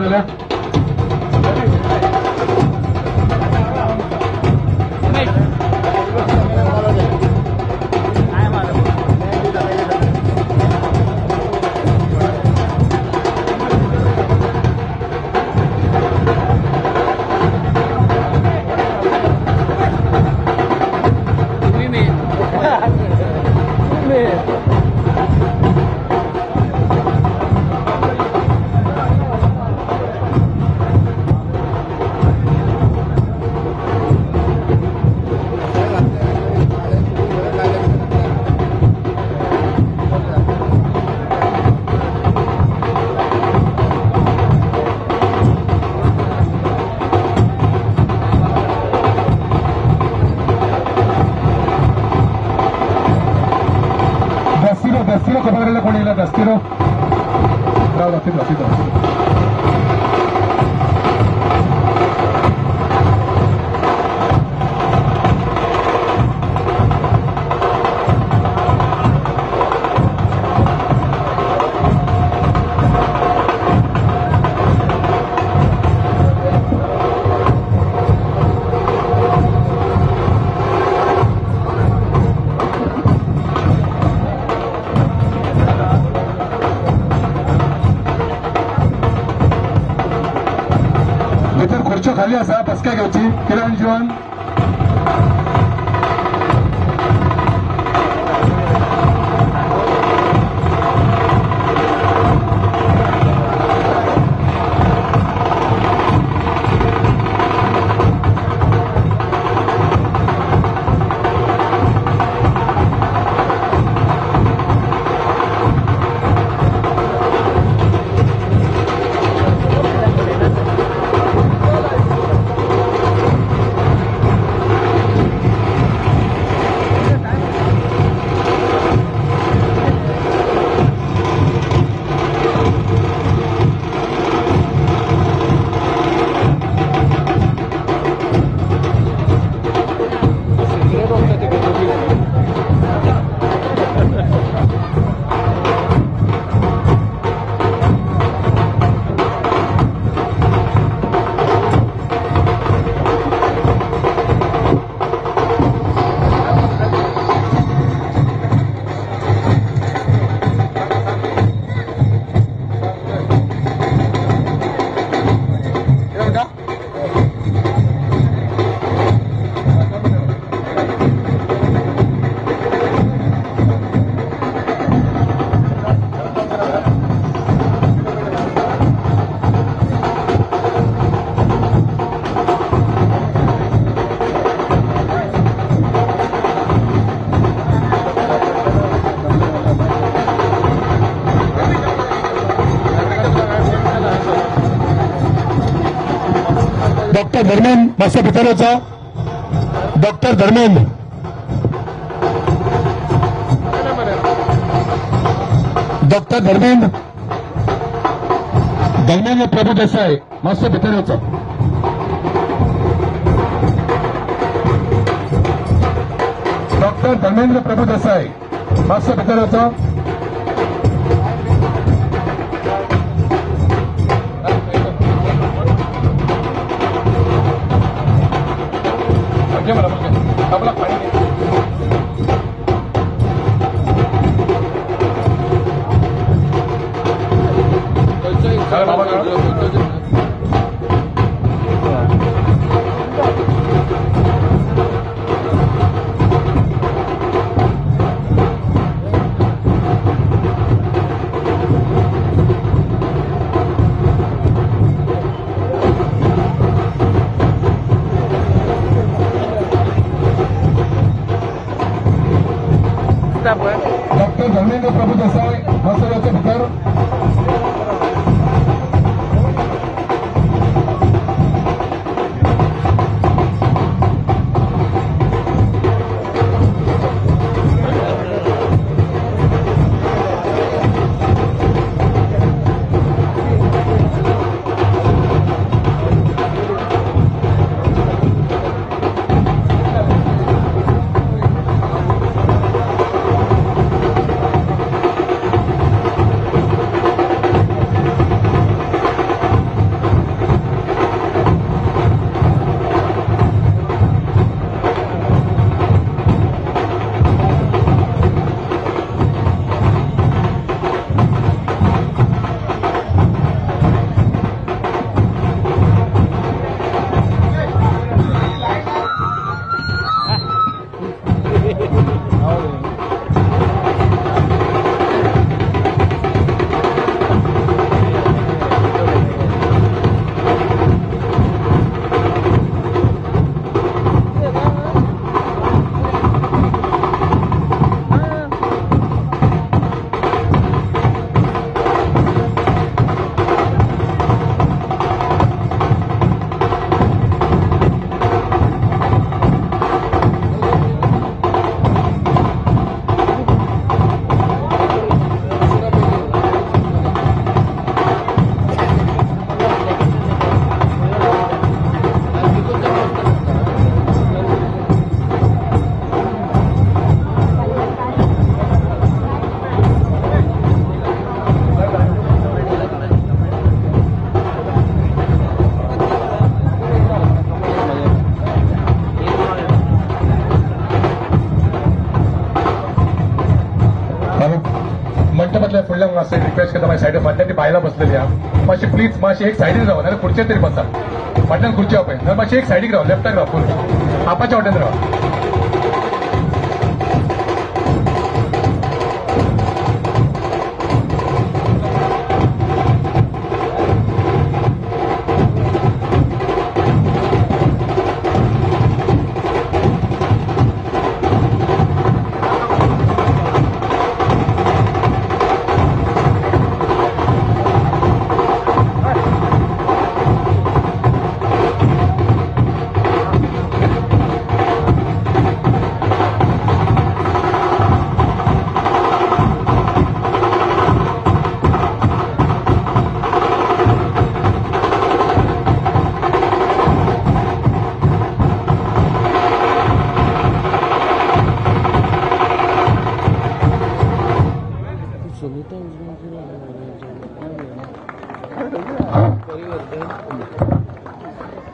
जाल्यार दस्तीरो खबर आयला कोण येयला दस्तीरो राव दस्तीरो दस्तीरो खुर्च्यो खाली आसा बसका घेवची किरण जीवन डॉक्टर धर्मेंद्र मातसो भितर वचा. डॉक्टर धर्मेंद्र डॉक्टर धर्मेंद्र धर्मेंद्र प्रभू देसाई मातसो भितर वचा. डॉक्टर धर्मेंद्र प्रभू देसाई मातसो भितर वचा. डॉक्टर धर्मेंद्र प्रभू देसाई मातसो भितर. फुडल्या मातशें रिक्वेस्ट करता, मागीर सायडीन फाटल्यान ती बायलां बसलेली आहा, मातशी प्लीज मातशी एक सायडीन राव, नाल्यार खुर्चेर तरी बसा, फाटल्यान खुर्ची पळय, नाल्यार मातशी एक सायडीक राव, लेफ्टाक राव, फूल आपाच्या वाटेन राव.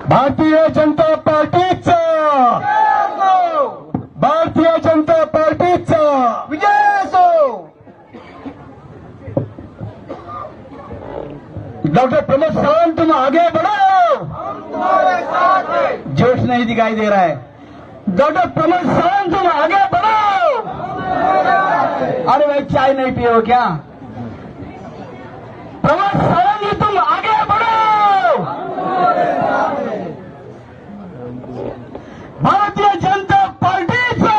भारतीय जनता पार्टीचा, भारतीय जनता पार्टीचा विजय असो. डॉक्टर प्रमोद सावंत तुम आगे बढ़ो, हम तुम्हारे साथ हैं. जोश नहीं दिखाई दे रहा है. डॉक्टर प्रमोद सावंत तुम आगे बढ़ो. अरे भाई चाय नहीं पिए हो क्या? प्रमोद सावंत जी तुम आगे बढ़ो. भारतीय जनता पार्टीचा.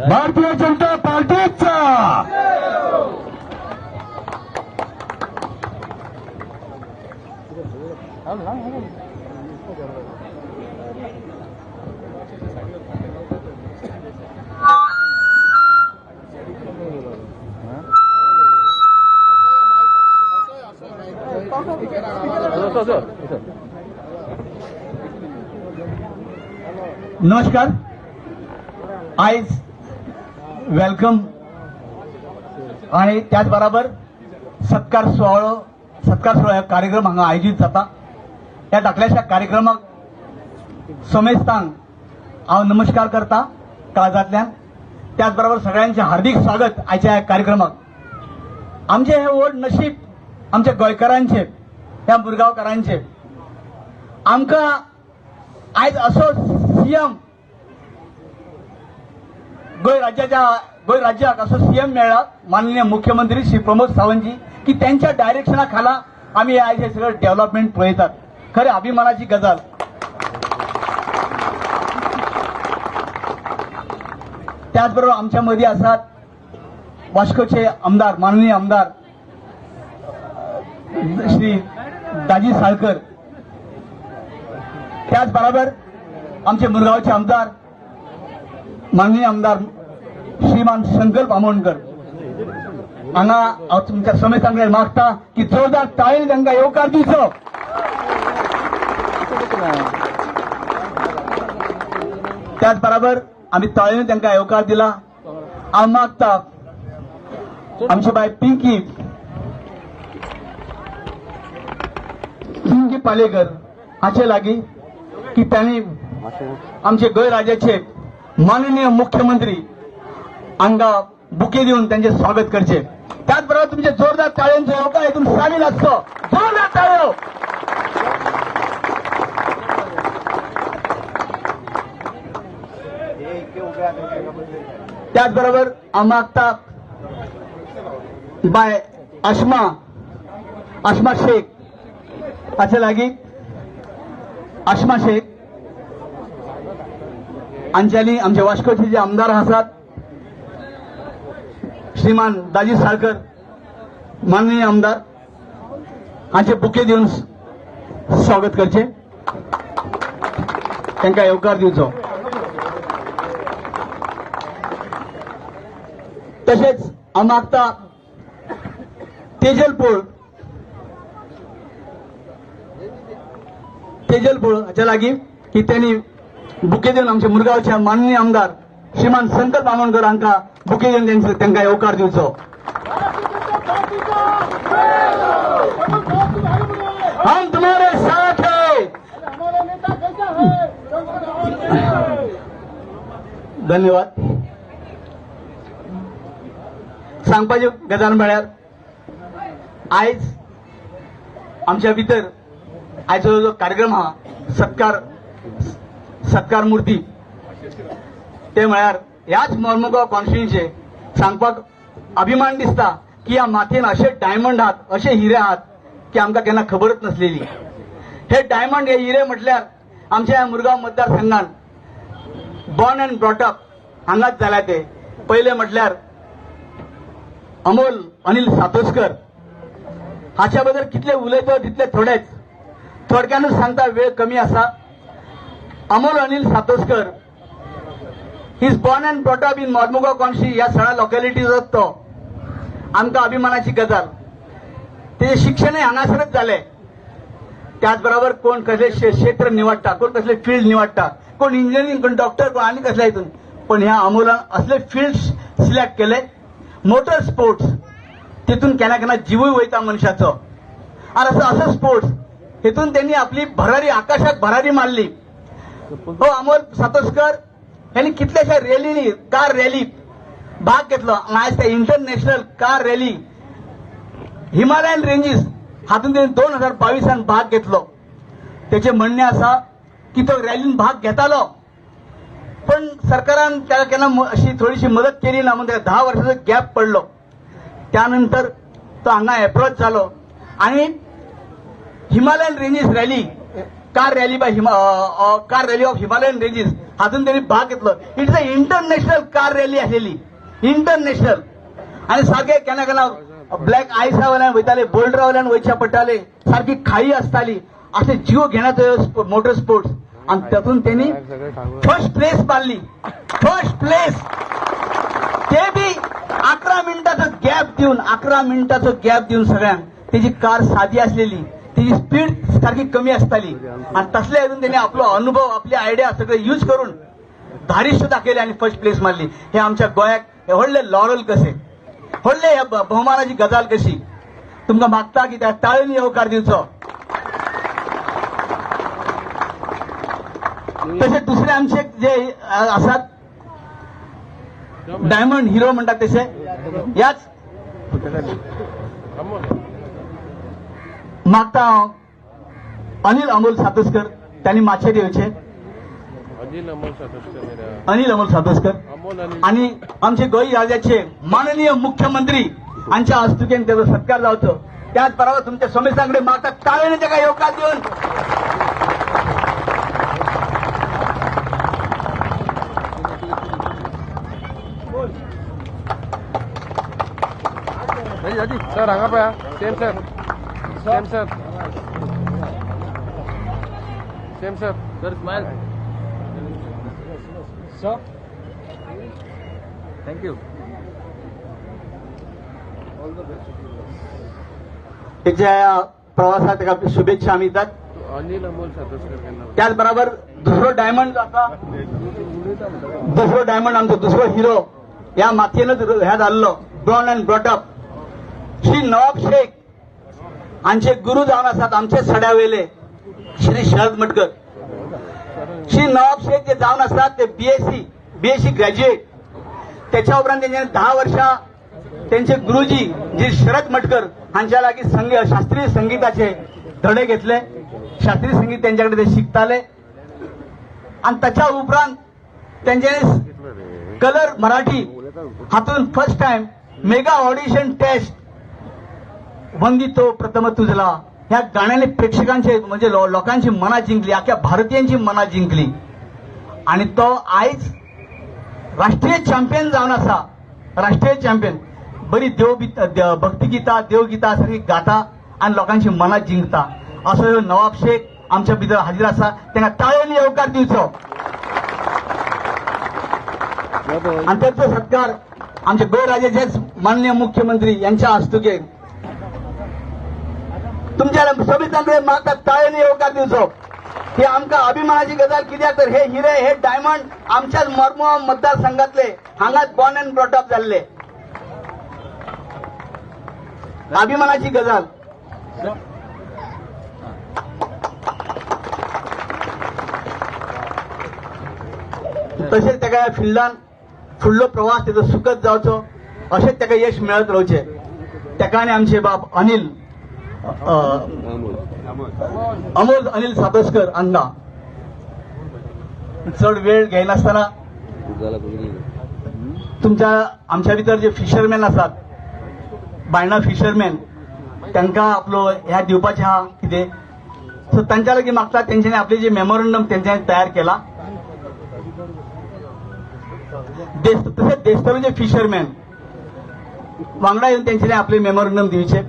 भारतीय जनता पार्टीचा. नमस्कार. आयज welcome आणि त्याच बराबर सत्कार सुवाळो, सत्कार सुवाळो कार्यक्रम हांगा आयोजीत जाता. ह्या धाकल्याशा कार्यक्रमाक समेस्तांक हांव नमस्कार करता काळजांतल्यान. त्याच बरोबर सगळ्यांचें हार्दिक स्वागत आयच्या ह्या कार्यक्रमाक. आमचें हें व्हड नशीब आमच्या गोंयकारांचें, ह्या मुरगांवकारांचें. आमकां आयज असो सीएम गोंय राज्याच्या, गोंय राज्याक असो सीएम मेळ्ळा माननीय मुख्यमंत्री श्री प्रमोद सावंतजी, की त्यांच्या डायरेक्शना खाला आमी आयज हे सगळं डेव्हलपमेंट पळयतात. खरें अभिमानाची गजाल. त्याच बरोबर आमच्या मदीं आसात वास्कोचे आमदार, माननीय आमदार श्री दाजी साळकर. त्याच बरोबर आमचे मुरगांवचे आमदार माननीय आमदार श्रीमान संकल्प आमोणकर. हांगा हांव तुमच्या समेस्तांकडेन मागता की जोरदार टाळयेन तांकां येवकार दिवचो. त्याच बरोबर आमी ताळयेन तांकां येवकार दिला. हांव मागता आमची बाय पिंकी, पिंकी पालेकर हाचे लागीं की तांणी आमचे गोंय राज्याचे माननीय मुख्यमंत्री हांगा बुके दिवन त्यांचे स्वागत करचे. त्याच बरोबर तुमचे जोरदार टाळयांचो येवकार हितून सामील आसचो. जोरदार टाळयो. त्याच बरोबर हांव मागता बाय आश्मा, आश्मा शेख हाचे लागीं, आश्मा शेख हांच्यांनी आमचे वास्कोचे जे आमदार आसात श्रीमान दाजी साळकर माननीय आमदार हांचे बुके दिवन स्वागत करचे, तांकां येवकार दिवचो. तशेंच हांव मागता तेजल पोळ, तेजल पोळ हाच्या लागीं की त्यांनी बुके दिवन आमचे मुरगांवचे माननीय आमदार श्रीमान संकल्प आमोणकर हांकां बुके दिवन तांकां येवकार दिवचो. हम तुम्हारे साथ है. धन्यवाद. सांगपाची गजाल म्हळ्यार आयज आमच्या भितर आयचो जो कार्यक्रम आहा सत्कार सत्कार मूर्ती ते म्हळ्यार ह्याच मोर्मुगांव कॉन्स्टिट्युएन्सीचे सांगपाक अभिमान दिसता की ह्या मातयेन अशे डायमंड आहात, अशे हिरे आहात की आमकां केन्ना खबरच नसलेली. हे डायमंड हे हिरे म्हटल्यार आमच्या ह्या मुरगांव मतदारसंघान बॉर्न अँड ब्रॉटअप हांगाच जाल्या ते. पयले म्हटल्यार अमोल अनिल सातोस्कर. हाच्या बद्दल कितले उलयतो तितले थोडेच, थोडक्यानूच सांगता, वेळ कमी आसा. Amol Anil Satoskar he is born and brought up in Mormugao constituency. ह्या सगळ्या लोकेलिटीचो तो आमकां अभिमानाची गजाल. तेजें शिक्षणय हांगासरच जालें. त्याच बरोबर कोण कसले क्षेत्र निवडटा, कोण कसले फिल्ड निवडटा, कोण इंजिनियरिंग, कोण डॉक्टर, कोण आनी कसले हितून, पण ह्या अमोलान असले फिल्ड सिलेक्ट केले. मोटर स्पोर्ट्स तितून केन्ना केन्ना जिवूय वयता मनशाचो, आनी असो असो स्पोर्ट्स हेतून त्यांनी आपली भरारी आकाशाक भरारी मारली. हो अमोल सातोस्कर यांनी कितल्याशा रॅलीनी, कार रॅली भाग घेतलो. आयज ते international car rally Himalayan ranges हातून त्यांनी 2022 भाग घेतलो. त्याचे म्हणणे आसा की तो रॅलीन भाग घेतालो पण सरकारान त्याला केन्ना अशी थोडीशी मदत केली ना, म्हणून 10 वर्षाचो गॅप पडलो. त्यानंतर तो हांगा एप्रोच जालो आनी Himalayan ranges rally, car rally by car rally of Himalayan ranges हातून त्यांनी भाग घेतलो. It's a international car rally आसलेली, इंटरनॅशनल. आनी सारखे केन्ना केन्ना ब्लॅक आयसा वयल्यान वयताले, बोल्डरा वयल्यान वयचे पडटाले, सारकी खाई आसताली. अशे जीव घेण्याचो मोटर स्पोर्ट्स आनी तातूंत त्यांनी फर्स्ट प्लेस मारली. फर्स्ट प्लेस ते बी 11 मिनटाचो गॅप दिवन, 11 मिनटाचो गॅप दिवन सगळ्यांक. तेजी कार सादी आसलेली, तेजी स्पीड सारकी कमी आसताली आनी तसले हितून त्यांनी आपलो अनुभव, आपली आयडिया सगळे यूज करून धारिश्ट दाखयले आनी फर्स्ट प्लेस मारली. हे आमच्या गोंयाक हे व्हडले लॉरल कशे, व्हडले ह्या भोवमानाची गजाल कशी. तुमकां मागता की त्या टाळींनी येवकार दिवचो. तशें दुसरे आमचे जे आसात डायमंड हिरो म्हणटात तशे ह्याच मागता हांव अनिल अमोल सातोस्कर त्यांनी माचयेर येवचे. अनिल अमोल सातोस्कर आणि आमचे गोंय राज्याचे माननीय मुख्यमंत्री हांच्या हस्तुकेन त्याचो सत्कार जावचो. त्याच बरोबर तुमच्या समेस्तांकडे मागता टाळ्यांनी ताका येवकार दिवन. सर हांगा पळया, same sir, same sir, same sir, sir smile sir, thank you. त्याच्या प्रवासात ताका शुभेच्छा आमी दितात. अनिल अमोल सातोस्कर केन्ना. त्याच बरोबर दुसरो डायमंड जो आसा, दुसरो डायमंड आमचो दुसरो हिरो ह्या मातयेनच ह्या जाल्लो, born and brought up Shri Nawab Shaikh हांचे गुरू जावन आसात आमचे सड्या वयले श्री शरद मटकर. श्री नवाब शेख जे जावन आसात ते बीएससी ग्रॅज्युएट. त्याच्या उपरांत तेंच्यांनी 10 वर्षां त्यांचे गुरुजी जे शरद मटकर हांच्या लागीं शास्त्रीय संगीताचे धडे घेतले. शास्त्रीय संगीत त्यांच्याकडे ते शिकताले आनी ताच्या उपरांत तेंच्यांनी कलर मराठी हातून first time mega audition test वंदितो प्रथम तुझला ह्या गाण्याने प्रेक्षकांचे म्हणजे लोकांची मनां जिंकली, अख्ख्या भारतीयांची मनां जिंकली आनी तो आयज राष्ट्रीय चॅम्पियन जावन आसा. राष्ट्रीय चॅम्पियन बरी देव भक्तिगीता, देवगीता सारकी गाता आनी लोकांची मनां जिंकता. असो ह्यो नवाब शेख आमच्या भितर हाजीर आसा. तांकां टाळयांनी येवकार दिवचो आनी तांचो सत्कार आमचे गोंय राज्याचेच माननीय मुख्यमंत्री यांच्या हस्तुके तुमच्या सगळीकडे मागतात टाळयांनी येवकार दिवचो. ही आमकां अभिमानाची गजाल कित्याक तर हे हिरे, हे डायमंड आमच्याच मोर्मुगांव मतदारसंघातले हांगाच बॉर्न अँड ब्रॉटअप जाल्ले. अभिमानाची गजाल. तशेंच ताका ह्या फिल्डान फुडलो प्रवास तेजो सुखद जावचो अशेंच ताका यश मेळत रावचें. ताका आनी आमचे बाब अनिल अमोल अनिल सातोस्कर हांगा चड वेळ घेयनासतना तुमच्या आमच्या भितर जे फिशरमॅन आसात, बायणा फिशरमॅन, तांकां आपलो ह्या दिवपाचें आहा कितें, सो तांच्या लागीं मागता तेंच्यांनी आपले जे मेमोरंडम तेंच्यांनी तयार केला. तशेंच देशतरोचे फिशरमॅन वांगडा येवन तेंच्यांनी आपले मेमोरंडम दिवचे.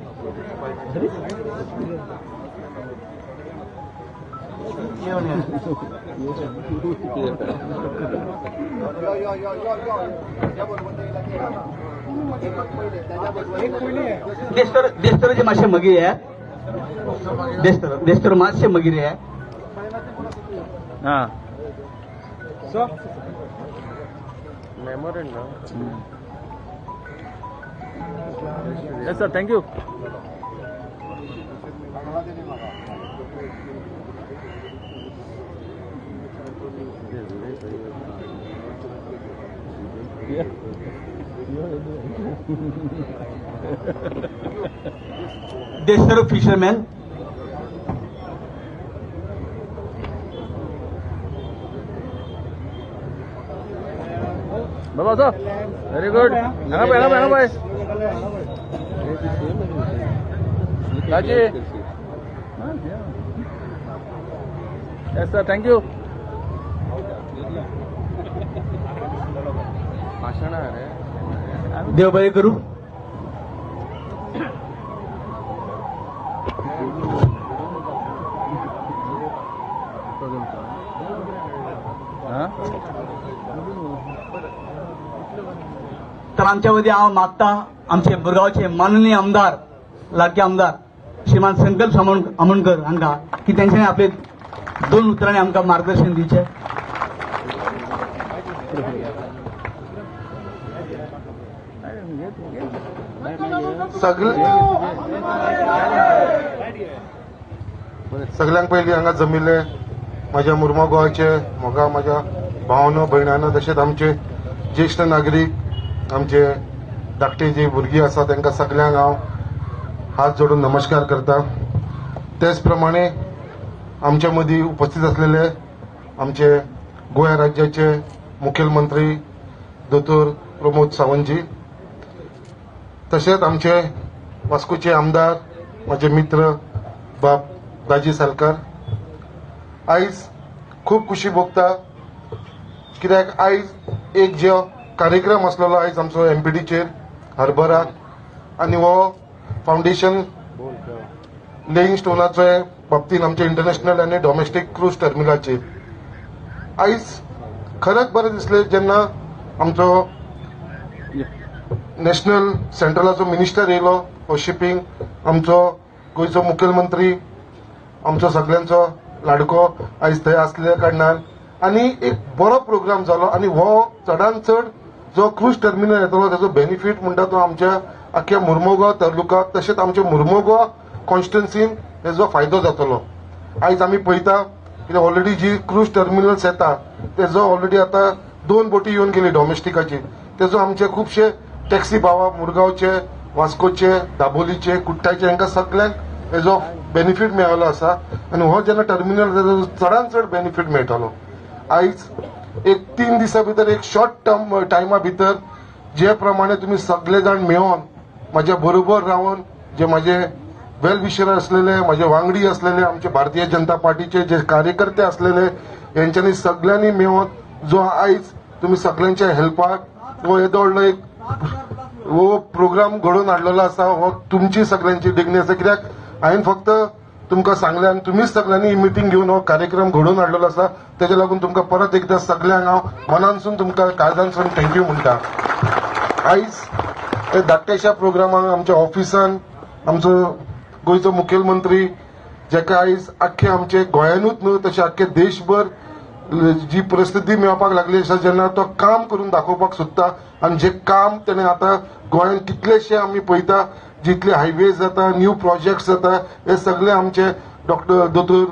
देशतरोचे मातशे मगीर येयात, देशतरो मातशे मगीर येयात. Memorandum. Yes sir, thank you. Destro fisherman. बाबा सर, व्हेरी गुड. हांगा पळय, हांगा पळय, Raji. Yes sir, thank you. भाशण रे देव बरें करूं. तर आमच्या मदीं हांव मागता आमचे मुरगांवचे माननीय आमदार, लाडके आमदार श्रीमान संकल्प आमोणकर हांकां की तेंच्यांनी आपले दोन उतरांनी आमकां मार्गदर्शन दिवचें. सगळ्यांक पयलीं हांगा जमिल्ले म्हाज्या मुर्मगांवचे म्हाका म्हाज्या भावानो भयणानो तशेंच आमचे ज्येश्ठ नागरीक, आमचे धाकटे जे भुरगीं आसा तांकां सगल्यांक हांव हात जोडून नमस्कार करता. तेच प्रमाणे आमच्या मदीं उपस्थित आसलेले आमचे गोंय राज्याचे मुखेलमंत्री दोतोर प्रमोद सावंतजी, तशेंच आमचे वास्कोचे आमदार म्हाजे मित्र बाब दाजी सालकार. आयज खूब खुशी भोगता कित्याक आयज एक जो कार्यक्रम आसलेलो आयज आमचो एमपीडीचेर हार्बराक आनी हो फावंडेशन लेईंग स्टोनाचो बाबतीन आमचे इंटरनॅशनल आनी डॉमेस्टीक क्रूज टर्मिनलाचेर आयज खरेंच बरें दिसलें जेन्ना आमचो नॅशनल सेंट्रलाचो मिनिस्टर येयलो फॉर शिपींग, आमचो गोंयचो मुखेलमंत्री, आमचो सगल्यांचो लाडको आयज थंय आसल्या कारणान आनी एक बरो प्रोग्राम जालो. आनी हो चडान चड जो क्रूज टर्मिनल येतलो ताजो बेनिफीट म्हणटा तो आमच्या आख्या मुर्मगांव तालुक्याक तशेंच आमच्या मुर्मगांव कॉन्स्टिट्युन्सीन तेजो फायदो जातलो. आयज आमी पळयता कित्याक ऑलरेडी जी क्रूज टर्मिनल्स येता तेजो ऑलरेडी आतां 2 बोटी येवन गेली डॉमेस्टिकाची, तेजो आमचे खुबशे टॅक्सी भावा मुरगांवचे, वास्कोचे, दाबोलीचे, कुट्टायचे हांकां सगल्यांक हेजो बेनिफीट मेळिल्लो आसा आनी हो जेन्ना टर्मिनल तेजो चडान चड बेनिफीट मेळटलो. आयज एक 3 दिसां भितर एक शॉर्ट टर्म टायमा भितर जे प्रमाणे तुमी सगळे जाण मेळोन म्हाज्या बरोबर रावन जे म्हाजे वेल विशर आसलेले, म्हाजे वांगडी आसलेले, आमचे भारतीय जनता पार्टीचे जे कार्यकर्ते आसलेले हेंच्यांनी सगळ्यांनी मेळोन जो आयज तुमी सगळ्यांच्या हेल्पाक हो येदो व्हडलो एक हो प्रोग्राम घडोवन हाडलेलो आसा, हो तुमची सगळ्यांची देगणी आसा. कित्याक हांवें फक्त तुमकां सांगलें आनी तुमीच सगळ्यांनी ही मिटींग घेवन हो कार्यक्रम घडोवन हाडलेलो आसा, तेज्या लागून तुमकां परत एकदां सगल्यांक हांव मनानसून तुमकां काळजानसून thank you म्हणटा. आयज हे धाकट्याशा प्रोग्रामाक आमच्या ऑफिसान आमचो गोंयचो मुखेलमंत्री जेका आयज आख्खे आमचे गोंयानूच न्हू तशें आख्खे देशभर जी परिस्थिती मेळपाक लागली आसा जेन्ना तो काम करून दाखोवपाक सोदता आनी जे काम तेणें आतां गोंयांत कितलेशे आमी पळयता जितले हायवेज जाता, न्यू प्रोजेक्ट्स जाता, हे सगळे आमचे डॉक्टर दोतोर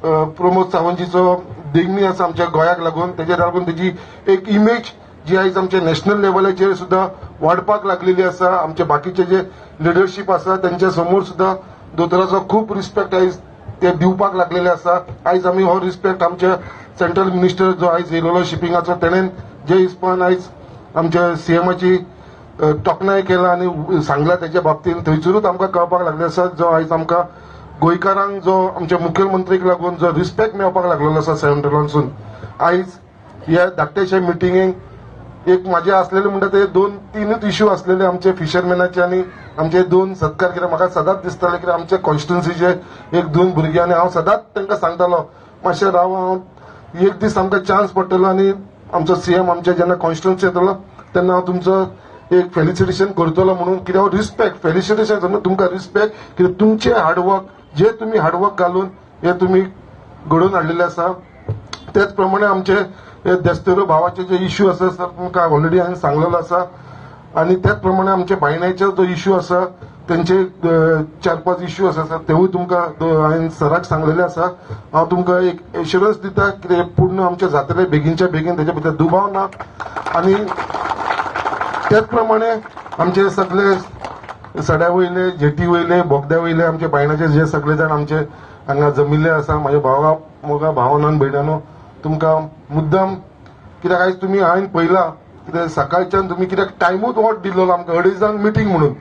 प्रमोद सावंतजीचो देगणी आसा आमच्या गोंयाक लागून, तेजेर लागून तेजी एक इमेज जी आयज आमच्या नॅशनल लेवलाचेर सुद्दां वाडपाक लागलेली आसा. आमचे बाकीचे जे लिडरशीप आसा तेंच्या समोर सुद्दां दोतोराचो खूब रिस्पेक्ट आयज ते दिवपाक लागलेले आसा. आयज आमी हो रिस्पेक्ट आमच्या सेंट्रल मिनिस्टर जो आयज येयलेलो शिपिंगाचो, तेणेन जे हिसपान आयज आमच्या सीएमाची तोखणाय केला आनी सांगला तेच्या बाबतीन, थंयसरूच आमकां कळपाक लागलें आसा जो आयज आमकां गोंयकारांक जो आमच्या मुखेलमंत्रीक लागून जो रिस्पेक्ट मेळपाक लागलेलो आसा सेंट्रलांसून. आयज ह्या धाकट्याशा मिटिंगेक एक म्हाजे आसलेले म्हणटा ते 2-3 इश्यू आसलेले आमचे फिशरमॅनाचे आनी आमचे 2 सत्कार. कित्याक म्हाका सदांच दिसताले कित्याक आमचे कॉन्स्टिट्युन्सीचे 1-2 भुरगे आनी हांव सदांच तांकां सांगतालो मातशें राव, हांव एक दीस आमकां चान्स पडटलो आनी आमचो सीएम आमच्या जेन्ना कॉन्स्टिट्युन्सी येतलो तेन्ना हांव तुमचो एक फेलिसिटेशन करतलो म्हणून. कित्याक हो रिस्पेक्ट, फेलिसिटेशन समज तुमकां रिस्पेक्ट कित्याक तुमचें हार्डवर्क जे तुमी हार्डवर्क घालून हे तुमी घडोवन हाडलेलें आसा. तेच प्रमाणे आमचे देस्तेरो भावाचे जे इश्यू आसा सर तुमकां ऑलरेडी हांवें सांगलेलो आसा. आनी त्याच प्रमाणे आमचे बायणाचे जो इश्यू आसा तेंचे 4-5 इश्यू आसा सर, तेवूय तुमकां हांवें सराक सांगलेले आसा. हांव तुमकां एक एश्युरन्स दिता कितें पूर्ण आमचें जातलें बेगीनच्या बेगीन, तेच्या भितर दुबाव ना. आनी त्याच प्रमाणे आमचे सगळे सड्या वयले, जेटी वयले, बोगद्या वयले आमचे बायणाचे जे सगळे जाण आमचे हांगा जमिल्ले आसा, म्हाज्या भावा मोगा भावान आनी भयणानो तुमकां मुद्दाम कित्याक आयज तुमी हांवें पळयलां कित्याक सकाळच्यान तुमी कित्याक टायमूच वोट दिल्लो आमकां 2:30 मिटींग म्हणून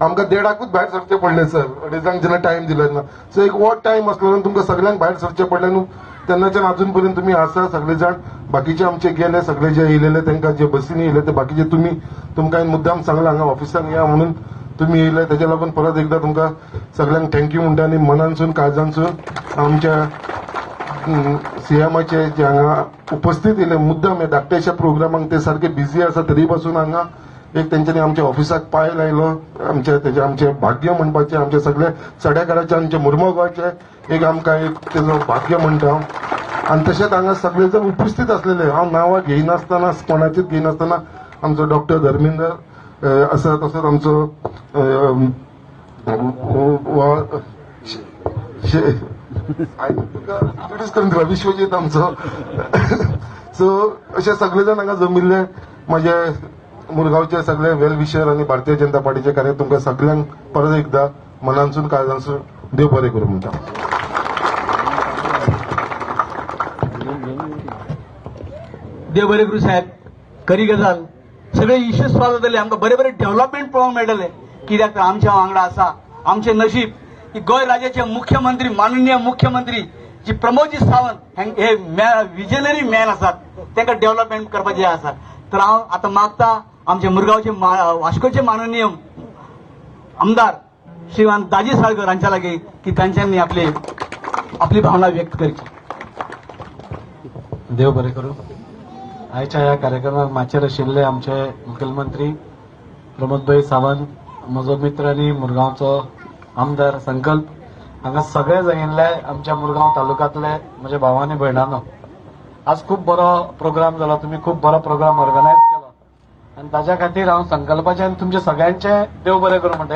आमकां 1:30 भायर सरचें पडलें सर, 2:30 जेन्ना टायम दिलो तेन्ना. सो एक वोट टायम आसलो तुमकां सगळ्यांक भायर सरचें पडलें न्हू, तेन्नाच्यान अजून पर्यंत तुमी आसा सगळे जाण. बाकीचे आमचे गेले सगळे जे येयलेले तांकां जे बसींनी येयले ते बाकीचे तुमी तुमकां हांवें मुद्दाम सांगलां हांगा ऑफिसान या म्हणून तुमी येयले, तेज्या लागून परत एकदां तुमकां सगळ्यांक thank you म्हणटा. आनी मनानसून काळजानसून आमच्या सीएमाचे जे हांगा उपस्थित येयले मुद्दाम ह्या धाकट्याशा प्रोग्रामाक ते सारके बिजी आसा तरी पासून हांगा एक तेंच्यांनी आमच्या ऑफिसाक पांय लायलो. आमचे तेजे आमचें भाग्य म्हणपाचें, आमचे सगळे सड्याकाराचें, आमचे मुर्मगांवचें एक आमकां एक तेजो भाग्य म्हणटा हांव. आनी तशेंच हांगा सगळे जण उपस्थित आसलेले, हांव नांवां घेयनासतना कोणाचीच घेयनासतना आमचो डॉक्टर धर्मेंद्र आसा, तसोच आमचो इंट्रोड्यूस करून दिला विश्वजीत आमचो. सो अशे सगळे जाण हांगा जमिल्ले म्हजे मुरगांवचे सगळे वेल विशर आनी भारतीय जनता पार्टीचे कार्य तुमकां सगळ्यांक परत एकदां मनानसून काळजानसून देव बरें करूं म्हणटा. देव बरें करूं साहेब. खरी गजाल सगळे इश्यू सॉल्व जातले, आमकां बरें बरें डेव्हलपमेंट पळोवंक मेळटलें. कित्याक तर आमच्या वांगडा आसा आमचें नशीब की गोंय राज्याचे मुख्यमंत्री माननीय मुख्यमंत्री जी प्रमोदजी सावंत हे विजनरी मॅन आसात, तांकां डेव्हलपमेंट करपाचें आसा. तर हांव आतां मागता आमचे मुरगांवचे वास्कोचे माननीय आमदार श्रीमान दाजी साळकर हांच्या लागीं की तांच्यांनी आपली आपली भावना व्यक्त करची. देव बरें करूं. आयच्या ह्या कार्यक्रमाक माचयेर आशिल्ले आमचे मुखेलमंत्री प्रमोदभाई सावंत, म्हजो मित्र आनी मुरगांवचो आमदार संकल्प, हांगा सगळे जगिल्ले आमच्या मुरगांव तालुक्यांतले म्हज्या भाव आनी भयणांनो, आज खूब बरो प्रोग्राम जालो, तुमी खूब बरो प्रोग्राम ऑर्गनायज केलो आनी ताज्या खातीर हांव संकल्पाचें आनी तुमचे सगळ्यांचें देव बरें करूं म्हणटा.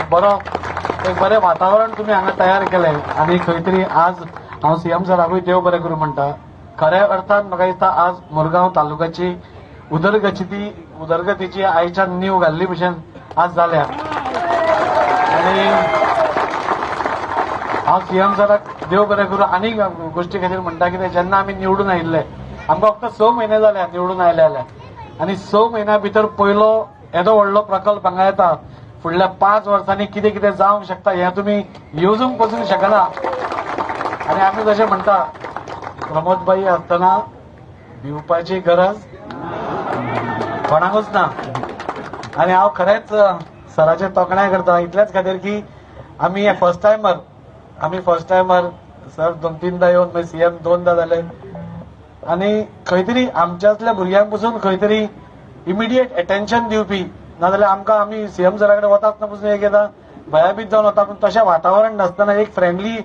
एक बरें वातावरण तुमी हांगा तयार केलें आनी खंय तरी आज हांव सीएम सराकूय देव बरें करूं म्हणटा. खऱ्या अर्थान म्हाका दिसता आज मुरगांव तालुक्याची उदरगतीची आयच्यान नीव घाल्ली भशेन आज जाल्या आनी हांव सीएम सराक देव बरें करूं आनीक गोश्टी खातीर म्हणटा कितें, जेन्ना आमी निवडून आयिल्ले आमकां फक्त 6 म्हयने जाले निवडून आयले जाल्यार आनी 6 म्हयन्या भितर पयलो येदो व्हडलो प्रकल्प हांगा येता. फुडल्या 5 वर्सांनी कितें कितें जावंक शकता हें तुमी येवजूंक पसून शकना. आनी आमी जशें म्हणटा प्रमोदभाई आसतना भिवपाची गरज कोणाकूच ना. आनी हांव खरेंच सराचें तोखणाय करता इतल्याच खातीर की आमी फर्स्ट टायमर, सर 2-3दा येवन मागीर सीएम 2दा जाले आनी खंय तरी आमच्यांतल्या भुरग्यांक पसून खंय तरी इमिडिएट एटेन्शन दिवपी, नाजाल्यार आमकां आमी सीएम सरा कडेन वता आसतना पसून एक येता भयाभीत जावन वता, पूण तशें वातावरण नासतना एक फ्रेंडली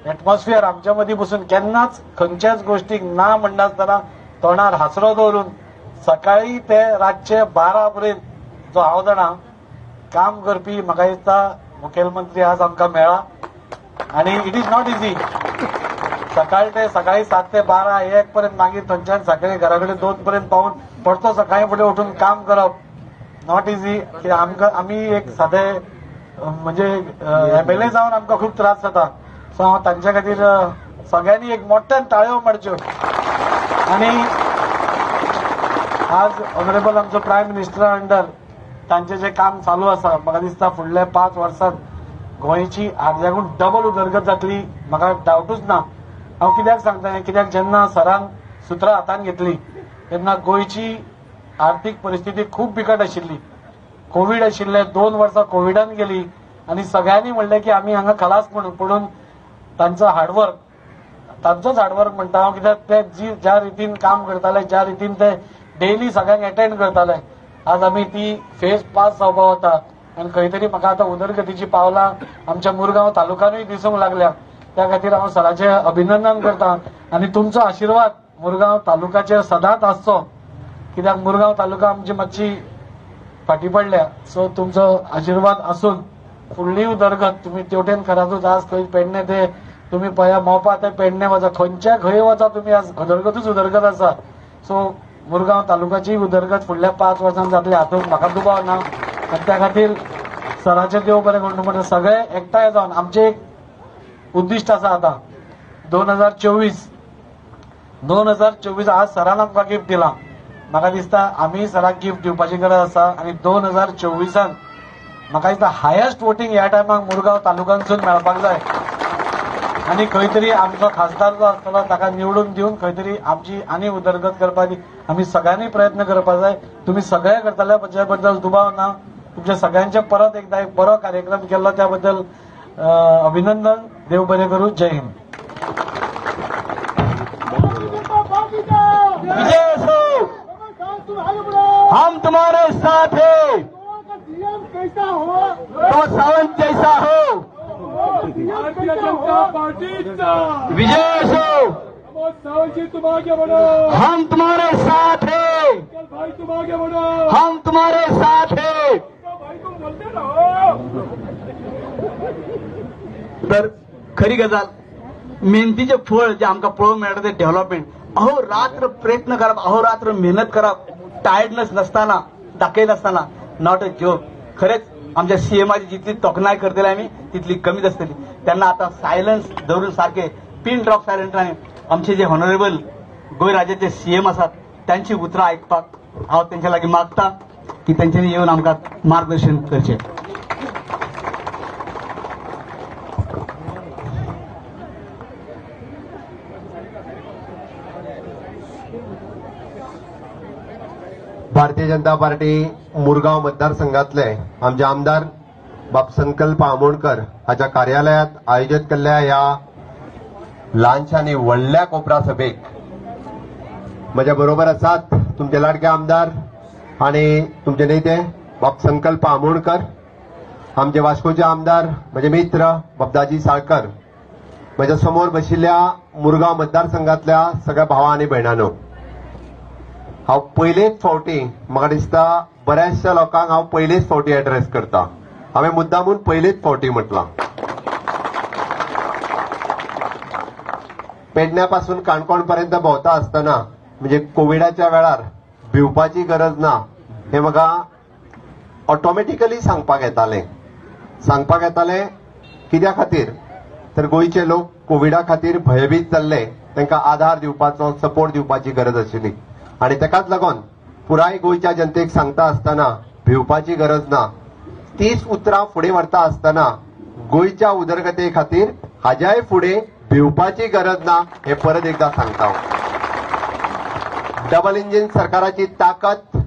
एटमॉस्फियर आमच्या मदीं बसून केन्नाच खंयच्याच गोश्टीक ना म्हणनासतना तोंडार हांसरो दवरून सकाळी ते रातचे 12 पर्यंत जो हांव जाणा काम करपी म्हाका दिसता मुखेलमंत्री आज आमकां मेळ्ळा. आनी it is not easy, सकाळी ते सकाळी 7 ते 12 1 पर्यंत, मागीर थंयच्यान सकाळी घरा कडेन 2 पर्यंत पावून परतो सकाळी फुडें उठून काम करप not easy. कित्याक आमकां आमी एक सादे म्हणजे एमएलए जावन आमकां खूब त्रास जाता. सो हांव तांच्या खातीर सगळ्यांनी एक मोठ्यान टाळयो मारच्यो. आनी आज ऑनरेबल आमचो प्रायम मिनिस्टरा अंडर तांचें जें काम चालू आसा, म्हाका दिसता फुडल्या 5 वर्सांत गोंयची आर्द्याकून डबल उदरगत जातली, म्हाका डावटूच ना. हांव कित्याक सांगता हें, कित्याक जेन्ना सरान सुत्रां हातान घेतली तेन्ना गोंयची आर्थीक परिस्थिती खूब बिकट आशिल्ली. कोवीड आशिल्ले, 2 वर्सां कोविडान गेली आनी सगळ्यांनी म्हणलें की आमी हांगा खलास म्हणून, पडून तांचो हार्डवर्क, तांचोच हार्डवर्क म्हणटा हांव, कित्याक ते जी ज्या रितीन काम करताले, ज्या रितीन ते डेली सगळ्यांक एटेंड करताले, आज आमी ती फेज पास जावपा वता आनी खंय तरी म्हाका आतां उदरगतीची पावलां आमच्या मुरगांव तालुक्यानूय दिसूंक लागल्या. त्या खातीर हांव सराचें अभिनंदन करता आनी तुमचो आशिर्वाद मुरगांव तालुक्याचेर सदांच आसचो, कित्याक मुरगांव तालुका आमची मातशी फाटीं पडल्या. सो तुमचो आशिर्वाद आसून फुडली उदरगत तुमी तेवटेन खरातूच आज खंय पेडणे ते तुमी पळया मोपा ते पेडणे वचा, खंयच्या खंय वचा तुमी आज उदरगतूच उदरगत आसा. सो मुरगांव तालुक्याची उदरगत फुडल्या 5 वर्सांत जातली हातूंत म्हाका दुबाव ना. आनी त्या खातीर सराचें देव बरें करूं म्हणटा सगळे एकठांय जावन आमचें एक उद्दिश्ट आसा आतां 2024 आज सरान आमकां गिफ्ट दिलां, म्हाका दिसता आमी सराक गिफ्ट दिवपाची गरज आसा. आनी 2024 म्हाका दिसता हायेस्ट वोटींग ह्या टायमाक मुरगांव तालुक्यांतसून मेळपाक जाय आनी खंय तरी आमचो खासदार जो आसतलो ताका निवडून दिवन खंय तरी आमची आनी उदरगत करपाची आमी सगळ्यांनी प्रयत्न करपाक जाय. तुमी सगळे करतले हाचे बद्दल दुबाव ना. तुमच्या सगळ्यांचे परत एकदा एक बरो कार्यक्रम केल्लो त्या बद्दल अभिनंदन. देव बरें करूं. जय हिंद. विजय असो, हम तुम्हारे साथ हैं, तो सावंत जैसा हो. भारतीय जनता पार्टीचा विजय असो, सावंत जी तुम आगे बढ़ो, हम तुम्हारे साथ हैं, भाई तुम आगे बढ़ो, हम तुम्हारे साथ हैं. भाई तुम बोलते रहो. तर खरी गजाल, मेहनतीचें फळ जें आमकां पळोवंक मेळटा तें डेव्हलपमेंट. अहोरात्र प्रयत्न करप, अहोरात्र मेहनत करप, टायर्डनेस नासतना, दाखयनासतना, not a joke. खरेंच आमच्या सीएमाची जितली तोखणाय करतले आमी तितली कमीच आसतली. त्यांना आतां सायलन्स दवरून सारके पिन ड्रॉप सायलंट आमचे जे ऑनरेबल गोंय राज्याचे सीएम आसात त्यांची उतरां आयकपाक हांव तेंच्या लागीं मागता की तेंच्यांनी येवन आमकां मार्गदर्शन करचें. भारतीय जनता पार्टी मुरगांव मतदारसंघातले आमचे आमदार बाब संकल्प आमोणकर हाच्या कार्यालयात आयोजित केल्ल्या ह्या ल्हानशा आनी व्हडल्या कोपरा सभेक म्हज्या बरोबर आसात तुमचे लाडके आमदार आनी तुमचे नेते बाब संकल्प आमोणकर, आमचे वास्कोचे आमदार म्हजे मित्र बाब दाजी साळकर, म्हज्या समोर बशिल्ल्या मुरगांव मतदारसंघातल्या सगळ्या भावा आनी भयणांनो, हांव पयलेच फावटी म्हाका दिसता बऱ्याचशा लोकांक हांव पयलेच फावटी एड्रेस करता. हांवें मुद्दामून पयलेच फावटी म्हटलां. पेडण्या पासून काणकोण पर्यंत भोंवता आसतना म्हणजे कोविडाच्या वेळार भिवपाची गरज ना हें म्हाका ऑटोमॅटिकली सांगपाक येतालें. सांगपाक येतालें कित्या खातीर, तर गोंयचे लोक कोविडा खातीर भयभीत जाल्ले, तांकां आधार दिवपाचो, सपोर्ट दिवपाची गरज आशिल्ली. आनी ताकाच लागून पुराय गोंयच्या जनतेक सांगता आसतना भिवपाची गरज ना, तीच उतरां फुडें व्हरता आसतना गोंयच्या उदरगते खातीर हाज्याय फुडें भिवपाची गरज ना हें परत एकदां सांगता. डबल इंजिन सरकाराची ताकद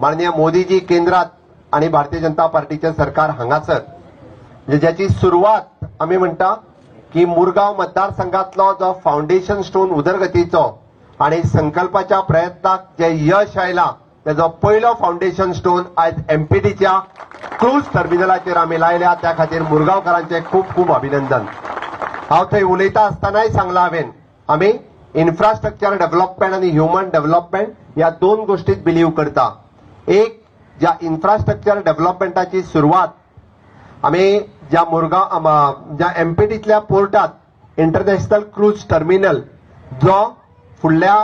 माननीय मोदीजी केंद्रात आनी भारतीय जनता पार्टीचें सरकार हांगासर, म्हणजे ज्याची सुरवात आमी म्हणटा की मुरगांव मतदारसंघातलो जो फावंडेशन स्टोन उदरगतीचो आनी संकल्पाच्या प्रयत्नाक जे यश आयलां तेजो पयलो फावंडेशन स्टोन आयज एमपीटीच्या क्रूज टर्मिनलाचेर आमी लायल्या. त्या खातीर मुरगांवकारांचें खूब खूब अभिनंदन. हांव थंय उलयता आसतनाय सांगलां हांवें, आमी इन्फ्रास्ट्रक्चर डेव्हलपमेंट आनी ह्युमन डेव्हलपमेंट ह्या दोन गोश्टीत बिलीव करता. एक, ज्या इन्फ्रास्ट्रक्चर डेव्हलपमेंटाची सुरवात आमी ज्या मुरगांव ज्या एमपीटीतल्या पोर्टात इंटरनॅशनल क्रूज टर्मिनल जो फुडल्या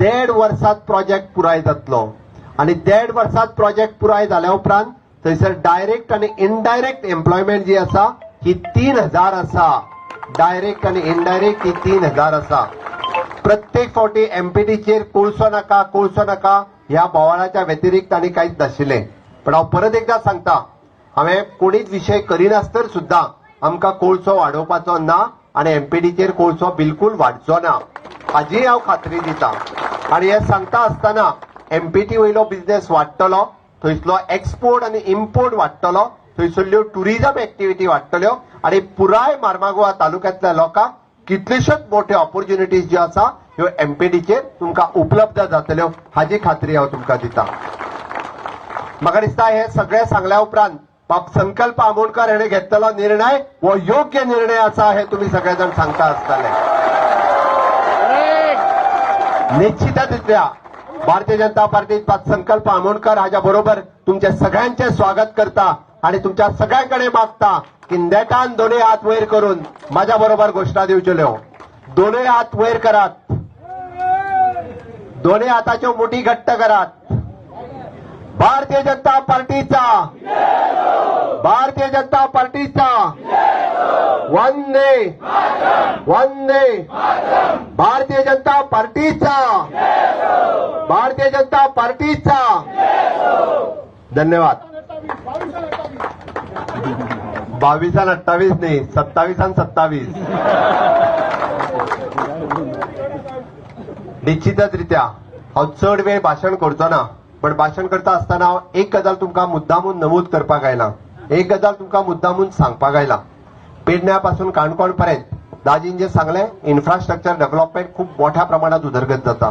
1.5 वर्सात प्रोजेक्ट पुराय जातलो आनी 1.5 वर्सात प्रोजेक्ट पुराय जाल्या उपरांत थंयसर डायरेक्ट आनी इनडायरेक्ट एम्प्लॉयमेंट जी आसा ही 3000 आसा. डायरेक्ट आनी इनडायरेक्ट ही 3000 आसा. प्रत्येक फावटी एमपीटीचेर कोळसो नाका कोळसो नाका ह्या बोवाळाच्या व्यतिरिक्त आनी कांयच नाशिल्लें. पण हांव परत एकदा सांगता, हांवें कोणीच विशय करिनासतर सुद्दां आमकां कोळसो वाडोवपाचो ना आनी एमपीटीचेर कोळसो बिलकुल वाडचो ना हाजीय हांव खात्री दिता. आनी हें सांगता आसतना एमपीटी वयलो बिजनेस वाडटलो, थंयसलो एक्सपोर्ट आनी इम्पोर्ट वाडटलो, थंयसरल्यो टुरिजम एक्टिविटी वाडटल्यो आनी पुराय मार्मागोवा तालुक्यांतल्या लोकांक कितल्योश्योच मोठ्यो ऑपॉर्च्युनिटीज ज्यो आसा ह्यो एमपीटीचेर तुमकां उपलब्ध जातल्यो हाजी खात्री हांव तुमकां दिता. म्हाका दिसता हे सगळें सांगल्या उपरांत बाब संकल्प आमोणकर हेणे घेतलेलो निर्णय हो योग्य निर्णय आसा हे तुमी सगळे जाण सांगता आसतले. निश्चितच रित्या भारतीय जनता पार्टीत बाब संकल्प आमोणकर हाज्या बरोबर तुमचे सगळ्यांचे स्वागत करता आणि तुमच्या सगळ्यांकडे मागता की नेटान दोनूय हात वयर करून माझ्या बरोबर घोषणा दिवचेल्यो. दोनूय हात वयर करात, दोनूय हाताच्यो मुठी घट्ट करात. भारतीय जनता पार्टीचा, भारतीय जनता पार्टीचा वंदे वंदे, भारतीय जनता पार्टीचा, भारतीय जनता पार्टीचा. धन्यवाद. 22 आणि 28 नाही, 27 आणि 27. निश्चितच रित्या हांव चड वेळ भाशण करचो ना, पण भाशण करता आसतना हांव एक गजाल तुमकां मुद्दामून नमूद करपाक आयला, एक गजाल तुमकां मुद्दामून सांगपाक आयला. पेडण्या पासून काणकोण पर्यंत दाजीन जे सांगलें इन्फ्रास्ट्रक्चर डेव्हलपमेंट खूब मोठ्या प्रमाणात उदरगत जाता.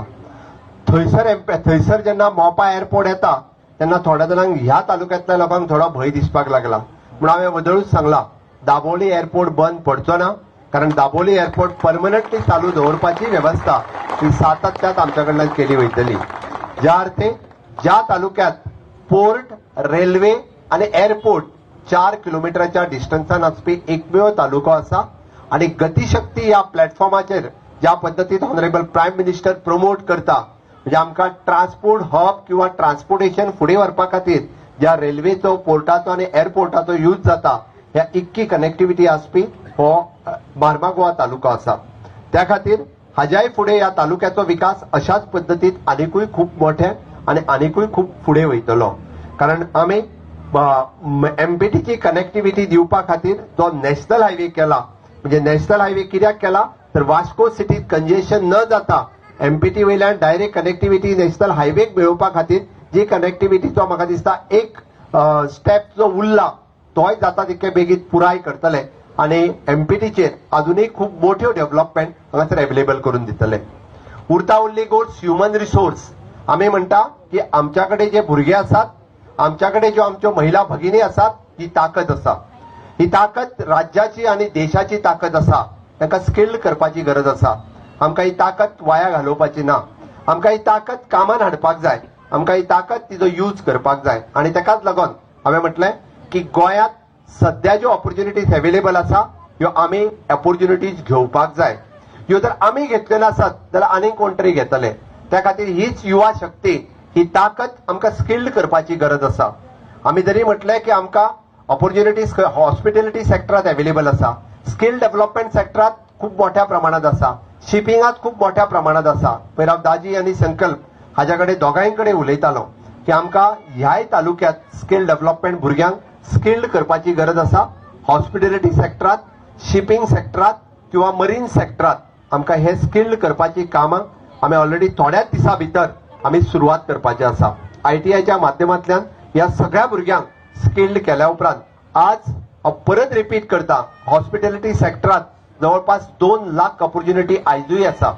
थंयसर जेन्ना मोपा एअरपोर्ट येता तेन्ना थोड्या जाणांक ह्या तालुक्यांतल्या लोकांक थोडो भंय दिसपाक लागला. म्हणून हांवें वदळूच सांगला दाबोळी एअरपोर्ट बंद पडचो ना, कारण दाबोळी एअरपोर्ट परमनंटली चालू दवरपाची वेवस्था ही सातत्यात आमच्या कडल्यान केली वयतली. ज्या अर्थे ज्या तालुक्यात पोर्ट, रेल्वे आनी एअरपोर्ट 4 किलोमिटराच्या डिस्टन्सान आसपी एकमेव तालुको आसा आनी गतिशक्ती ह्या प्लॅटफॉर्माचेर ज्या पद्दतीन ऑनरेबल प्रायम मिनिस्टर प्रमोट करता, म्हणजे आमकां ट्रान्सपोर्ट हब किंवा ट्रान्सपोर्टेशन फुडें व्हरपा खातीर ज्या रेल्वेचो, पोर्टाचो आनी एअरपोर्टाचो यूज जाता ह्या इतकी कनेक्टिविटी आसपी हो मार्मागोवा तालुको आसा. त्या खातीर हाज्याय फुडें ह्या तालुक्याचो विकास अशाच पद्दतीन आनिकूय खूब मोठे आनी आनिकूय खूब फुडें वयतलो. कारण आमी एमपीटीची कनेक्टिविटी दिवपा खातीर जो नॅशनल हायवे केला, म्हणजे नॅशनल हायवे कित्याक केला तर वास्को सिटीत कंजेशन न जाता एमपीटी वयल्यान डायरेक्ट कनेक्टिविटी नॅशनल हायवेक मेळोवपा खातीर जी कनेक्टिविटीचो म्हाका दिसता एक स्टेप जो उरला तोय जाता तितके बेगीन पुराय करतले आनी एमपीटीचेर अजुनूय खूब मोठ्यो डेव्हलपमेंट हांगासर अवेलेबल करून दितले. उरता उरली गोष्ट ह्युमन रिसोर्स. आमी म्हणटा की आमच्या कडेन जे भुरगे आसात, आमच्या कडेन ज्यो आमच्यो महिला भगिनी आसात, ही ताकद आसा. ही ताकद राज्याची आनी देशाची ताकद आसा. तांकां स्किल्ड करपाची गरज आसा. आमकां ही ताकद वाया घालोवपाची ना. आमकां ही ताकद कामान हाडपाक जाय. आमकां ही ताकद तिचो यूज करपाक जाय. आनी ताकाच लागून हांवें म्हटलें की गोंयांत सद्या ज्यो ऑपॉर्च्युनिटीज अवेलेबल आसा ह्यो आमी ऑपॉर्च्युनिटीज घेवपाक जाय. ह्यो जर आमी घेतल्यो नासत जाल्यार आनीक कोण तरी घेतले. त्या खातीर हीच युवा शक्ती, ही ताकद आमकां स्किल्ड करपाची गरज आसा. आमी जरी म्हटलें की आमकां ऑपॉर्च्युनिटीज हॉस्पिटॅलिटी सेक्टरांत अवेलेबल आसा, स्किल डेव्हलपमेंट सेक्टरांत खूब मोठ्या प्रमाणांत आसा, शिपिंगांत खूब मोठ्या प्रमाणांत आसा. पयर हांव दाजी आनी संकल्प हाज्या कडेन दोगांय कडेन उलयतालो की आमकां ह्याय तालुक्यांत स्किल डेव्हलपमेंट भुरग्यांक स्किल्ड करपाची गरज आसा. हॉस्पिटॅलिटी सेक्टरांत, शिपिंग सेक्टरांत किंवा मरीन सेक्टरांत आमकां हे स्किल्ड करपाची कामां आमी ऑलरेडी थोड्याच दिसां भितर आमी सुरवात करपाची आसा. आयटीआयच्या माध्यमांतल्यान ह्या सगळ्या भुरग्यांक स्किल्ड केल्या उपरांत आज हांव परत रिपीट करता, हॉस्पिटॅलिटी सेक्टरांत जवळपास 2 लाख ऑपॉर्च्युनिटी आयजूय आसा.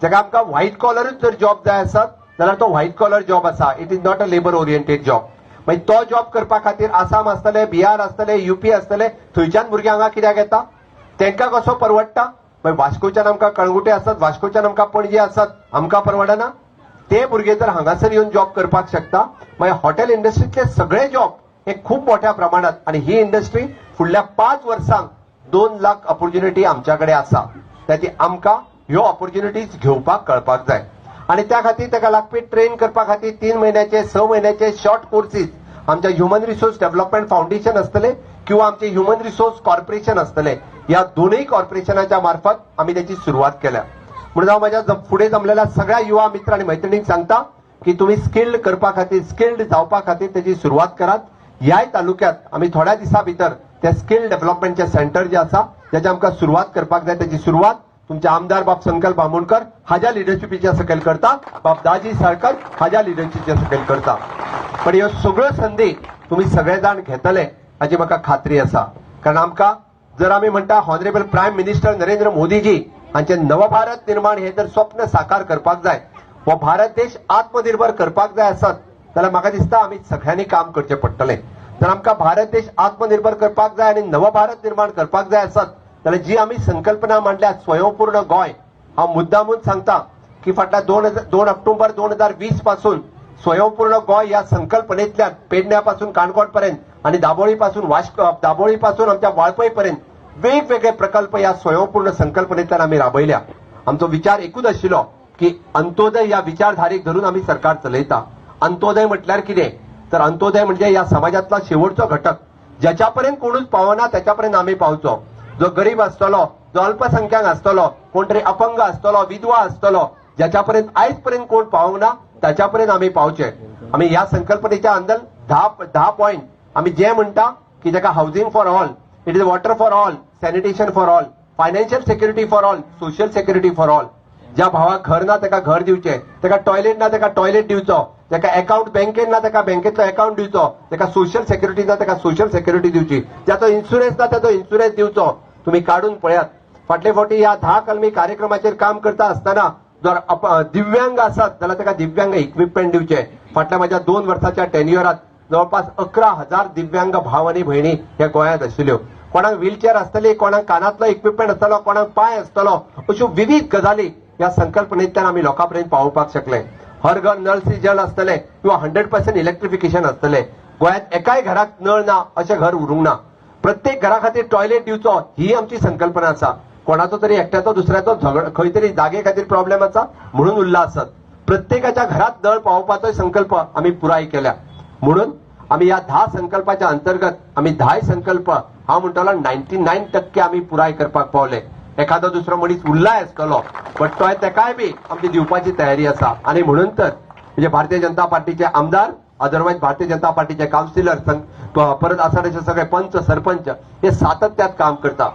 जाका आमकां व्हायट कॉलरूच जर जॉब जाय आसत जाल्यार तो व्हायट कॉलर जॉब आसा. It is not a labour oriented job. मागीर तो जॉब करपा खातीर आसाम आसतले, बिहार आसतले, युपी आसतले, थंयच्यान भुरगे हांगा कित्याक येता? तांकां कसो परवडटा? मागीर वास्कोच्यान आमकां कळंगुटे आसात, वास्कोच्यान आमकां पणजे आसात, आमकां परवडना? ते भुरगे जर हांगासर येवन जॉब करपाक शकता मागीर हॉटेल इंडस्ट्रींतले सगळे जॉब हे खूब मोठ्या प्रमाणात, आनी ही इंडस्ट्री फुडल्या 5 वर्सांक 2 लाख ऑपॉर्च्युनिटी आमच्या कडेन आसा. त्याची आमकां ह्यो ऑपॉर्च्युनिटीज घेवपाक कळपाक जाय आनी त्या खातीर ताका लागपी ट्रेन करपा खातीर 3 म्हयन्याचे 6 म्हयन्याचे शॉर्ट कोर्सीस आमच्या ह्युमन रिसोर्स डेव्हलपमेंट फाउंडेशन आसतले किंवा आमचे ह्युमन रिसोर्स कॉर्पोरेशन आसतले. ह्या दोनूय कॉर्पोरेशनाच्या मार्फत आमी त्याची सुरवात केल्या. म्हणून हांव माझ्या फुडें जमलेल्या सगळ्या युवा मित्र आनी मैत्रिणींक सांगता की तुम्ही स्किल्ड करपा खातीर, स्किल्ड जावपा खातीर त्याची सुरवात करात. ह्याय तालुक्यात आमी थोड्या दिसां भितर त्या स्किल डेव्हलपमेंटचे सेंटर जे आसा ज्याची आमकां सुरवात करपाक जाय त्याची सुरवात तुमचे आमदार बाब संकल्प आमोणकर हाज्या लिडरशिपीच्या सकयल करता, बाब दाजी साळकर हाज्या लिडरशिपीच्या सकयल करता. पण ह्यो सगळ्यो संदी तुमी सगळे जाण घेतले हाची म्हाका खात्री आसा. कारण आमकां जर आमी म्हणटा honourable prime minister Narendra Modiji हांचे नवभारत निर्माण हे जर स्वप्न साकार करपाक जाय, हो भारत देश आत्मनिर्भर करपाक जाय आसत जाल्यार म्हाका दिसता आमी सगळ्यांनी काम करचें पडटलें. जर आमकां भारत देश आत्मनिर्भर करपाक जाय आनी नवभारत निर्माण करपाक जाय आसत जाल्यार जी आमी संकल्पना मांडल्या स्वयंपूर्ण गोंय, हांव मुद्दामून सांगता की फाटल्या 2 ऑक्टोबर 2020 पासून स्वयंपूर्ण गोंय ह्या संकल्पनेंतल्यान पेडण्या पासून काणकोण पर्यंत आनी दाबोळी पासून दाबोळी पासून आमच्या वाळपय पर्यंत वेगवेगळे प्रकल्प ह्या स्वयंपूर्ण संकल्पनेंतल्यान आमी राबयल्या. आमचो विचार एकूच आशिल्लो की अंत्योदय ह्या विचारधारेक धरून आमी सरकार चलयता. अंत्योदय म्हटल्यार कितें तर अंत्योदय म्हणजे ह्या समाजांतलो शेवटचो घटक, ज्याच्या पर्यंत कोणूच पावना त्याच्या पर्यंत आमी पावचो. जो गरीब आसतलो, जो अल्पसंख्याक आसतलो, कोण तरी अपंग आसतलो, विधवा आसतलो, ज्याच्या पर्यंत आयज पर्यंत कोण पावना त्याच्या पर्यंत आमी पावचे. आमी ह्या संकल्पनेच्या अंदर 10 पॉयंट आमी जे म्हणटा की जाका housing for all, it is water for all, sanitation for all, financial security for all, social security for all. ज्या भावाक घर ना ताका घर दिवचें, ताका टॉयलेट ना ताका टॉयलेट दिवचो, ताका अकाउंट बँकेन ना ताका बँकेचो अकाउंट दिवचो, ताका सोशल सेक्युरिटी ना ताका सोशल सेक्युरिटी दिवची, ज्याचो इन्शुरन्स ना ताचो इन्शुरन्स दिवचो. तुम्ही काडून पळयात फाटले फावटी ह्या 10 कलमी कार्यक्रमाचेर काम करता आसतना जर दिव्यांग आसात जाल्यार ताका दिव्यांग इक्विपमेंट दिवचे. फाटल्या माझ्या 2 वर्साच्या टेन्युअरात जवळपास 11,000 दिव्यांग भाव आनी भयणी ह्या गोंयांत आशिल्ल्यो. कोणाक व्हीलचेअर आसतली, कोणाक कानांतलो इक्विपमेंट आसतलो, कोणाक पांय आसतलो, अश्यो विविध गजाली ह्या संकल्पनेंतल्यान आमी लोकां पर्यंत पावोवपाक शकले. हर घर नळ से जल आसतले किंवा 100% इलेक्ट्रिफिकेशन आसतले. गोंयांत एकाय घराक नळ ना अशें घर उरूंक ना. प्रत्येक घरा खातीर टॉयलेट दिवचो ही आमची संकल्पना आसा. कोणाचो तरी एकट्याचो दुसऱ्याचो झगड खंय तरी जागे खातीर प्रॉब्लेम आसा म्हणून उरला आसत, प्रत्येकाच्या घरात नळ पावोवपाचोय संकल्प आमी पुराय केल्या. म्हणून आमी ह्या 10 संकल्पाच्या अंतर्गत आमी 10 संकल्प हांव म्हणटलो 99% आमी पुराय करपाक पावले. एखादो दुसरो मनीस उरलाय आसतलो बट तोय तेकाय बी आमची दिवपाची तयारी आसा. आनी म्हणून तर म्हणजे भारतीय जनता पार्टीचे आमदार, अदरवायज भारतीय जनता पार्टीचे कावन्सिलर, परत आसा तशे सगळे पंच सरपंच हे सातत्यात काम करता.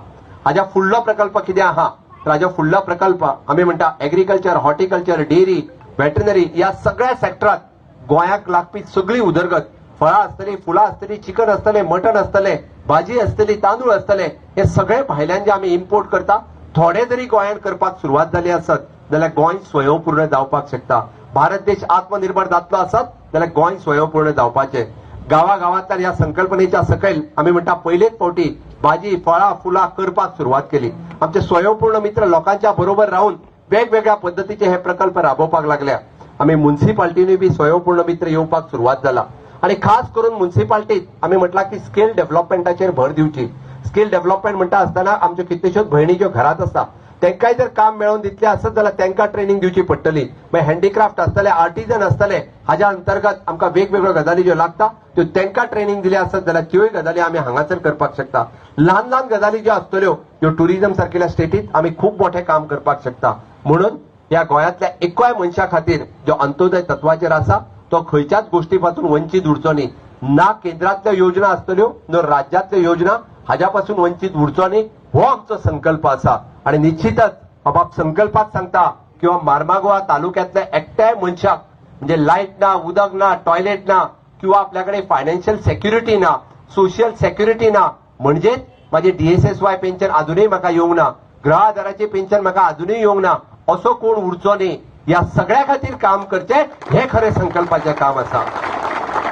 हाज्या फुडलो प्रकल्प कितें आहा तर हाज्या फुडलो प्रकल्प आमी म्हणटा एग्रीकल्चर, हॉर्टिकल्चर, डेअरी, वेटरनरी ह्या सगळ्या सेक्टरात गोंयाक लागपी सगळी उदरगत, फळां आसतली, फुलां आसतली, चिकन आसतलें, मटण आसतलें, भाजी आसतली, तांदूळ आसतले, हे सगळे भायल्यान जे आमी इम्पोर्ट करता थोडे जरी गोंयांत करपाक सुरवात जाली आसत जाल्यार गोंय स्वयंपूर्ण जावपाक शकता. भारत देश आत्मनिर्भर जातलो आसत जाल्यार गोंय स्वयंपूर्ण जावपाचें. गांवागांवांतल्यान ह्या संकल्पनेच्या सकयल आमी म्हणटा पयलेच फावटी भाजी, फळां, फुलां करपाक सुरवात केली. आमचे स्वयंपूर्ण मित्र लोकांच्या बरोबर रावन वेगवेगळ्या पद्दतीचे हे प्रकल्प राबोवपाक लागल्या. आमी मुन्सिपाल्टीनूय बी स्वयंपूर्ण मित्र येवपाक सुरवात जाला. आनी खास करून मुन्सिपाल्टीत आमी म्हटलां की स्किल डेव्हलपमेंटाचेर भर दिवची. स्किल डेव्हलपमेंट म्हणटा आसतना आमच्यो कितल्योश्योच भयणी ज्यो घरांत आसा तांकांय जर काम मेळोवन दितलें आसत जाल्यार तांकां ट्रेनिंग दिवची पडटली. मागीर हँडीक्राफ्ट आसतले, आर्टिजन आसतले, हाज्या अंतर्गत आमकां वेगवेगळ्यो गजाली ज्यो लागता त्यो तांकां ट्रेनिंग दिली आसत जाल्यार त्योय गजाली आमी हांगासर करपाक शकता. ल्हान ल्हान गजाली ज्यो आसतल्यो त्यो टुरिजम सारकेल्या स्टेटीत आमी खूब मोठें काम करपाक शकता. म्हणून ह्या गोंयांतल्या एकाय मनशा खातीर जो अंत्योदय तत्वाचेर आसा तो खंयच्याच गोष्टी पासून वंचीत उरचो न्ही. ना केंद्रांतल्यो योजना आसतल्यो ना राज्यांतल्यो योजना हाज्या पासून वंचीत उरचो न्ही हो आमचो संकल्प आसा. आनी निश्चितच बाब संकल्पाक सांगता किंवा मार्मागोवा तालुक्यांतल्या एकट्याय मनशाक म्हणजे लायट ना, उदक ना, टॉयलेट ना किंवा आपल्या कडेन फायनान्शियल सेक्युरिटी ना, सोशियल सेक्युरिटी ना, म्हणजेच माझे DSSY pension अजूनय म्हाका येवंक ना, गृह आधाराचे पेन्शन म्हाका अजूनय येवंक ना, असो कोण उरचो न्ही. ह्या सगळ्या खातीर काम करचें हें खरें संकल्पाचें काम आसा.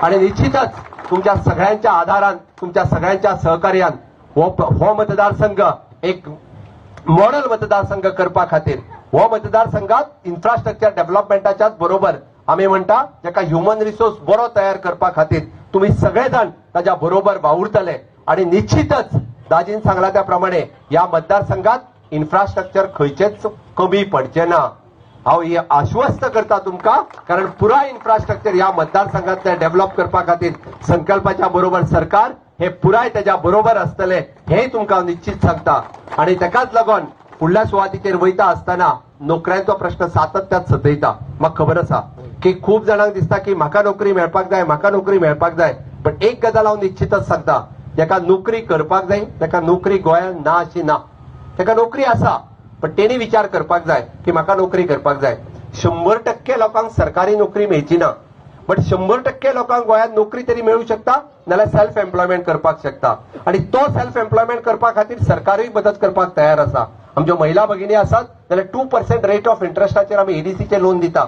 आनी निश्चितच तुमच्या सगळ्यांच्या आधारान, तुमच्या सगळ्यांच्या सहकार्यान हो मतदारसंघ एक मॉडेल मतदारसंघ करपा खातीर, हो मतदारसंघात इन्फ्रास्ट्रक्चर डेव्हलपमेंटाच्याच बरोबर आमी म्हणटा जाका ह्युमन रिसोर्स बरो तयार करपा खातीर तुमी सगळे जाण ताज्या बरोबर वावुरतले. आनी निश्चितच दाजीन सांगला त्या प्रमाणे ह्या मतदारसंघात इन्फ्रास्ट्रक्चर खंयचेच कमी पडचें ना. हांव हे आश्वस्त करता तुमकां, कारण पुराय इन्फ्रास्ट्रक्चर ह्या मतदारसंघातले डेव्हलप करपा खातीर संकल्पाच्या बरोबर सरकार हे पुराय तेज्या बरोबर आसतले हें तुमकां हांव निश्चित सांगता. आनी तेकाच लागून फुडल्या सुवातीचेर वयता आसतना नोकऱ्यांचो प्रश्न सातत्यात सतयता. म्हाका खबर आसा की खूब जाणांक दिसता की म्हाका नोकरी मेळपाक जाय, म्हाका नोकरी मेळपाक जाय. पण एक गजाल हांव निश्चितच सांगता, जेका नोकरी करपाक जाय तेका नोकरी गोंयांत ना अशी ना, तेका नोकरी आसा, पण तेणी विचार करपाक जाय की म्हाका नोकरी करपाक जाय. 100% लोकांक सरकारी नोकरी मेळची ना, बट 100% लोकांक गोंयांत नोकरी तरी मेळूं शकता, नाल्यार सेल्फ एम्प्लॉयमेंट करपाक शकता. आनी तो सेल्फ एम्प्लॉयमेंट करपा खातीर सरकारूय मदत करपाक तयार आसा. आमच्यो महिला भगिनी आसात जाल्यार 2% रेट ऑफ इंट्रस्टाचेर आमी एडीसीचे लोन दिता.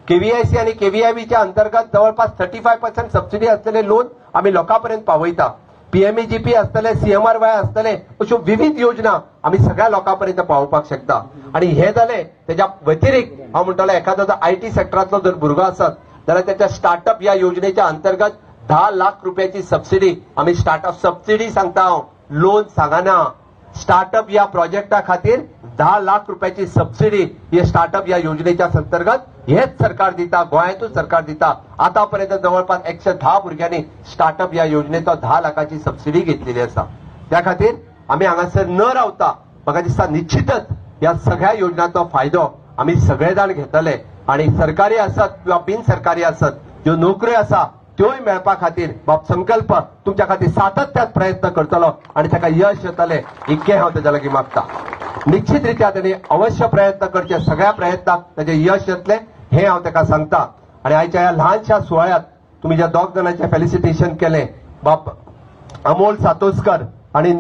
केव्हीआयसी आनी केव्हीआयबीच्या अंतर्गत जवळपास 35% सबसिडी असलेले लोन आमी लोकां पर्यंत पावयता. पीएमईजीपी आसतले, सीएमआरवाय आसतले, अश्यो विविध योजना आमी सगळ्या लोकां पर्यंत पावोवपाक शकता. आनी हे जाले तेज्या व्यतिरिक्त हांव म्हणटलो एखादो जर IT सेक्टरांतलो जर भुरगो आसत जाल्यार त्याच्या स्टार्टअप ह्या योजनेच्या अंतर्गत 10 लाख रुपयाची सबसिडी आमी स्टार्टअप सबसिडी सांगता हांव, लोन सांगना. स्टार्टअप ह्या प्रोजेक्टा खातीर 10 लाख रुपयाची सबसिडी हे स्टार्टअप ह्या योजनेच्या अंतर्गत हेच सरकार दिता, गोंयांतूच सरकार दिता. आतापर्यंत जवळपास 110 भुरग्यांनी स्टार्टअप ह्या योजनेचो 10 लाखाची सबसिडी घेतलेली आसा. त्या खातीर आमी हांगासर न रावता म्हाका दिसता निश्चितच ह्या सगळ्या योजनांचो फायदो आमी सगळे जाण घेतले. आनी सरकारी आसत किंवा बिन सरकारी आसत ज्यो नोकऱ्यो आसा त्योय मेळपा खातीर बाब संकल्प तुमच्या खातीर सातत्यात प्रयत्न करतलो आनी ताका यश येतलें इतकें हांव तेज्या लागीं मागता. निश्चित रित्या तेणी अवश्य प्रयत्न करचे, सगळ्या प्रयत्नाक तेजें यश येतलें हें हांव ताका सांगता. आनी आयच्या ह्या ल्हानशा सुवाळ्यात तुमी ज्या दोग जाणांचें फेलिसिटेशन केलें, बाब अमोल सातोस्कर आनी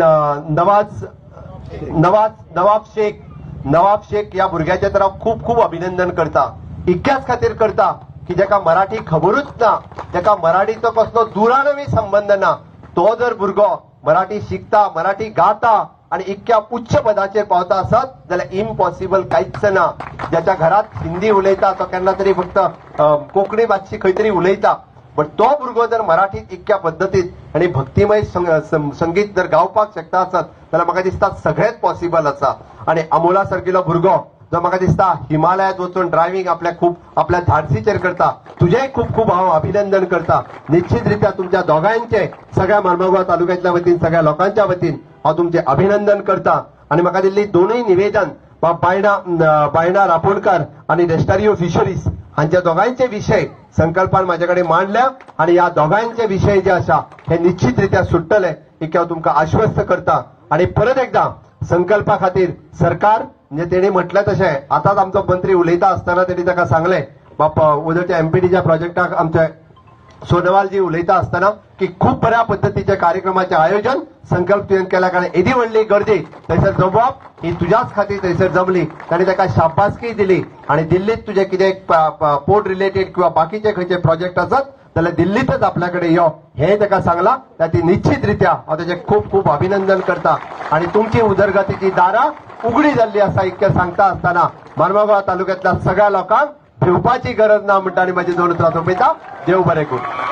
नवाब शेख ह्या भुरग्याचें तर हांव खूब खूब अभिनंदन करता. इतक्याच खातीर करता की जेका मराठी खबरूच ना, जेका मराठीचो कसलो दुरानवी संबंद ना, तो जर भुरगो मराठी शिकता, मराठी गाता आनी इतक्या उच्च पदाचेर पावता आसत जाल्यार इम्पॉसिबल कांयच ना. ज्याच्या घरात हिंदी उलयता तो केन्ना तरी फक्त कोंकणी मातशी खंय तरी उलयता, बट तो भुरगो जर मराठीत इतक्या पद्दतीत आनी भक्तिमय संगीत जर गावपाक शकता आसत जाल्यार म्हाका दिसता सगळेंच पॉसिबल आसा. आनी अमोला सारकिलो भुरगो जो म्हाका दिसता हिमालयात वचून ड्रायव्हिंग आपल्या खूब आपल्या धाडसीचेर करता, तुजेंय खूब खूब हांव अभिनंदन करता. निश्चित रित्या तुमच्या दोगांयचें सगळ्या मार्मगोवा तालुक्यातल्या वतीन, सगळ्या लोकांच्या वतीन हांव तुमचें अभिनंदन करता. आनी म्हाका दिल्ली दोनूय निवेदन बायणा रापोणकर आनी डेस्टारियो फिशरीज हांच्या दोगांयचे विशय संकल्पान म्हाजे कडेन मांडल्या आनी ह्या दोगांयचे विशय जे आसा हे निश्चित रित्या सुट्टले इतकें हांव तुमकां आश्वस्त करता. आनी परत एकदां संकल्पा खातीर सरकार म्हणजे तेणी म्हटलें तशें आतांच आमचो मंत्री उलयता आसतना तेणी ताका सांगलें, बाप उदरच्या एमपीडीच्या प्रोजेक्टाक आमचे सोनवालजी उलयता आसतना की खूब बऱ्या पद्दतीच्या कार्यक्रमाचें आयोजन संकल्प तुवें केल्या, कारण येदी व्हडली गर्दी थंयसर जमवप ही तुज्याच खातीर थंयसर जमली. ताणी ताका शाबासकी दिली. आनी दिल्लीत तुजें कितें पोर्ट रिलेटेड किंवा बाकीचे खंयचे प्रोजेक्ट आसत जाल्यार दिल्लीतच आपल्या कडेन यो हें ताका सांगलां. त्या ती निश्चित रित्या हांव तेजें खूब खूब अभिनंदन करता. आनी तुमची उदरगतीची दारां उगडी जाल्ली आसा इतकें सांगता आसतना मार्मगोवा तालुक्यांतल्या सगळ्या लोकांक भिवपाची गरज ना म्हणटा आनी म्हाजी दोन उतरां सोंपयता. देव बरें करूं.